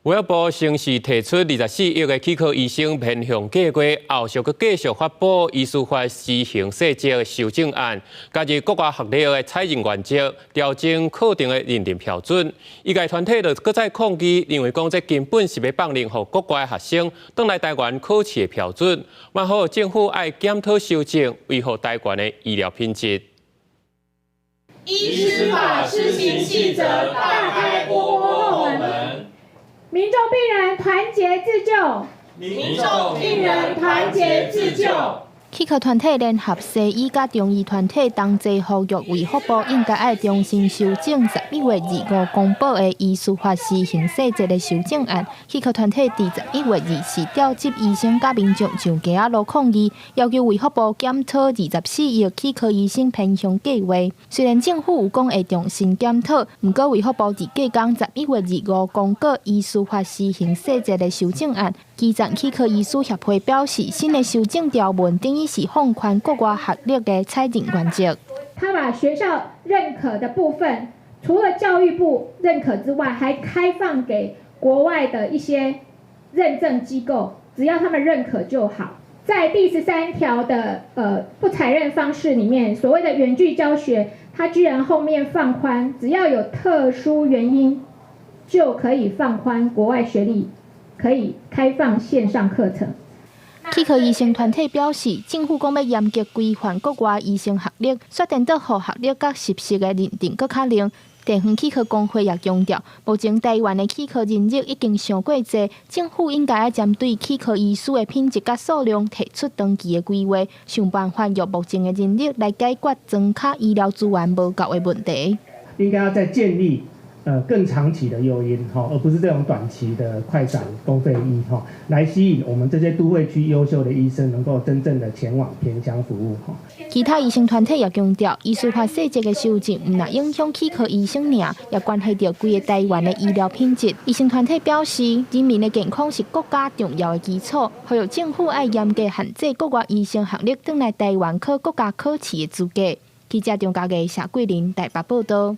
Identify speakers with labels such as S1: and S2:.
S1: 衛福部先是提出24億的齒科醫生偏鄉計畫，後續閣繼續發布醫師法施行細則修正案，加入國外學歷的採認原則，調整課程的認定標準。醫界團體就閣再抗議，認為講這根本是欲放任予國外學生轉來台灣考試的標準，嘛呼籲政府愛檢討修正，維護台灣的醫療品質。
S2: 醫師法施行細則大開國後門。
S3: 民眾病人團結自救。
S2: 民眾病人團結自救。
S4: 齒科團體聯合西醫佮中醫團體同齊呼籲衛福部應該愛重新修正11月25公布的醫師法施行細則的修正案。齒科團體佇11月24召集醫生佮民眾上街仔路抗議，要求衛福部檢討24億齒科醫生偏鄉計畫。雖然政府有講會重新檢討，毋過衛福部佇隔工11月25公告醫師法施行細則的修正案。基層齒科醫師協會表示，新的修正條文等於是放寬國外學歷的採認原則。
S3: 他把學校認可的部分，除了教育部認可之外，還開放給國外的一些認證機構，只要他們認可就好。在第13條的不採認方式裡面，所謂的遠距教學，它居然後面放寬，只要有特殊原因，就可以放寬國外學歷，可以開放線上課程。
S4: 齒科醫生團體表示，政府講欲嚴格規範國外醫生學歷，煞顛倒予學歷佮實習的認定閣較靈。地方齒科公會也強調，目前台灣的齒科人力已經傷過濟，政府應該愛針對齒科醫師的品質佮數量提出長期的規劃，想辦法用目前的人力來解決莊跤醫療資源無夠的問題。
S5: 應該要再建立更長期的誘因，哈，而不是這種短期的快閃公費醫，哈，來吸引我們這些都會區優秀的醫生能夠真正的前往偏鄉服務，哈。
S4: 其他醫生團體也強調，醫師法細則的修正，毋但影響齒科醫生爾，也關係著規個台灣的醫療品質。醫生團體表示，人民的健康是國家重要的基礎，呼籲政府愛嚴格限制國外醫生學歷轉來台灣考國家考試的資格。記者張家義、謝桂林台北報道。